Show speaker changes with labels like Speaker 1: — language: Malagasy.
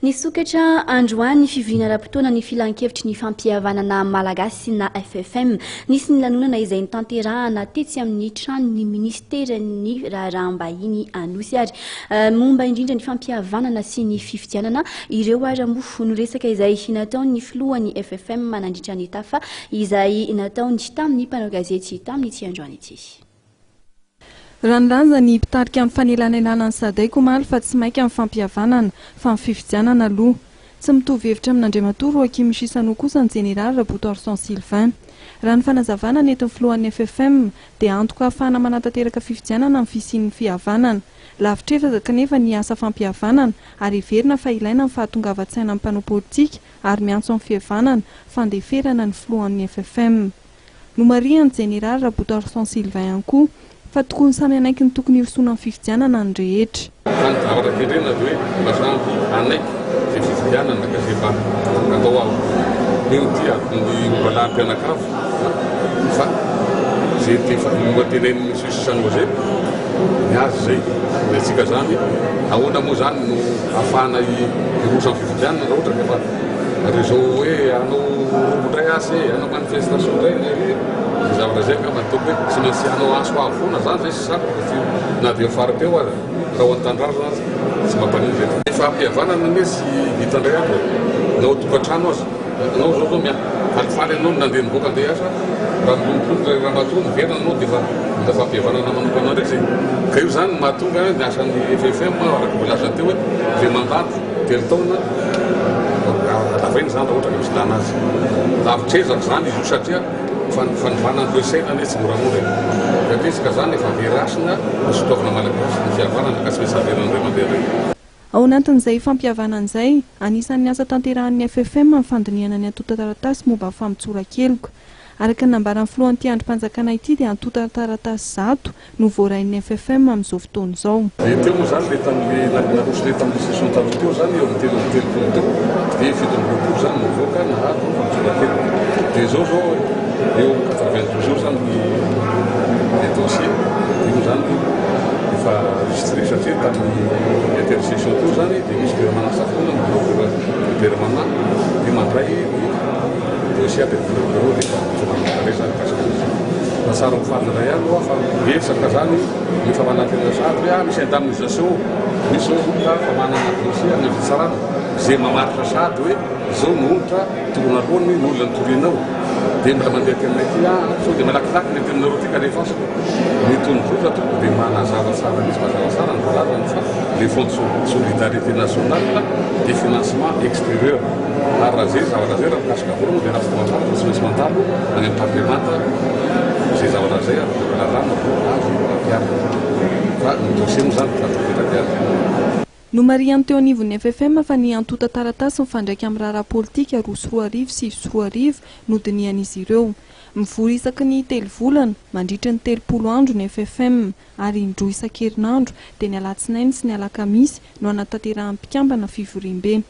Speaker 1: Nisokatra androany ny fivoriana ara-potoana ny filankevitry ny fampihavanana malagasy na FFM. Nisy ny lanonana izay notanterahana tetsy amin'ny tranon'ny minisiteran'ny raharaham-bahiny Anosy ary momba indrindra ny fampihavanana sy ny fifidianana ireo ary moa no resaka izay nataon'ny filohan'ny FFM nandritra ny tafa izay nataony tamin'ny mpanao gazety tamin'ity androany ity.
Speaker 2: Raha nilaza ny mpitarika ny fanelanelanana ny Sadec omaly fa tsy maika ny fampihavanana fa ny fifidianana aloha. Tsy mitovy hevitra amin'Andriamatoa Roakim Chissano kosa ny Jeneraly Rabotoarison Sylvain. Raha ny fanazavana nentin'ny filohan'ny FFM dia antoka ahafahana manatanteraka fifidianana ny fisian'ny fihavanana. Lavitr'ezaka anefa ny asa fampihavanana ary heverina fa ilaina ny fahatongavan-tsainan'ny mpanao politika ary miantso amin'ny fihavanana, fandeferana ny filohan'ny FFM. Nomarihan'ny Jeneraly Rabotoarison Sylvain ihany koa fa tokony samy hanaiky ny tokony hirosoana amin'ny fifidianana ny rehetra.
Speaker 3: Fa ny zavatra kendrena dia hoe mba samy hanaiky izay fifidianana ka izay mba atao ao. Io dia ny momba mpianakavy fa izay efa notenenin'ny Monsieur Chissano izay ny azy izay. Ny antsika izany ahoana moa izany no ahafahana hiroso amin'ny fifidianana raha ohatra ka efa Ary izao hoe hanao rombo indray asa e, hanao manifestation indray ny ery, izay zavatra izay angamba ataoko hoe tsy maintsy hanao antso avo foana zany zay sy sarotra fa na dia faritra eo aza, raha ho an-tanindrazana aza tsy mampanino izay. Ny fampihavanana anie tsy vita indray andro e, na ao an-tokantrano aza, anao zao zao mia falifaly ianao nandeha nivoaka andeha hiasa, raha milonilony ilay ramatoa miverina anao dia efa mila fampihavanana manokana indray izay. Ka io zany no mahatonga ny asan'ny FFM araka ny voalazany teo hoe izay mandalo. Telo taona halavaina izany raha ohatra ka misy ilana azy. Lavitr'ezaka izany izy io satria fanovana ny toe-tsaina anie tsy moramora e. Satria isika izany efa very hasina ny soatoavina malagasy, ny fihavanana ka tsy maintsy averina indray mandeha indray.
Speaker 2: Ao anatin'izay fampihavanana izay, anisan'ny asa tanterahan'ny FFM ny fandinihana ny antontan-taratasy momba ny famotsoran-keloka. Araka ny nambaran'ny filohan'ity andrim-panjakana ity dia antontan-taratasy 100 no voarain'ny FFM amin'izao fotoana izao.
Speaker 3: Dia teo moa izany ilay tamin'ilay naroso ilay tamin'ilay session taloha teo izany eo amin'ny 33 teo dia 27 izany no nivoaka nahazo famotsoran-keloka. Dia izao izao eo amin'ny 92 eo izany ny ny dossier dia io izany efa enregistré satria tamin'ny intersession teo izany dia misy permanence foana ny bureau permanent dia mandray ny Dossier avy amin'ny bureau dia efa manana izany mikasika an'izay. Fa tsara ho fantatra ihany aloha fa betsaka izany ny efa manantena sahady hoe ah misy indemnisation, misy izao olona efa manana dossier any amin'ny fitsarana izay mamaritra sahady hoe izao no onitra tokony haloany ny olona nitorianao dia mbola mandeha aty aminay aty ah sao dia malakilaky ny aty aminareo aty ka alefaso. Ny tondrozotra tompoko dia manazava tsara mihitsy, mazava tsara ny voalazany fa le fonds de solidarité nationale dia financement exterieur. Ary raha izay zavatra izay raha mikasika vola moa dia raha fomba fantatra tsy maintsy mandalo any amin'ny parlemanta izay zavatra izay ary dia lalàna vao azo ampiharina. Fa ny dossier moa izany efa vita ampiharina.
Speaker 2: Nomarihan'ny teo anivon'ny FFM fa ny antontan-taratasy mifandraika amin'ny raharaha politika 2002 2009 no dinihan'izy ireo. Mivory isaky ny telo volana, mandritry ny 30 andro ny FFM ary indroa isan-kerinandro, dia ny alatsinainy sy ny alakamisy no hanatanterahan'ny mpikambana fivoriambe.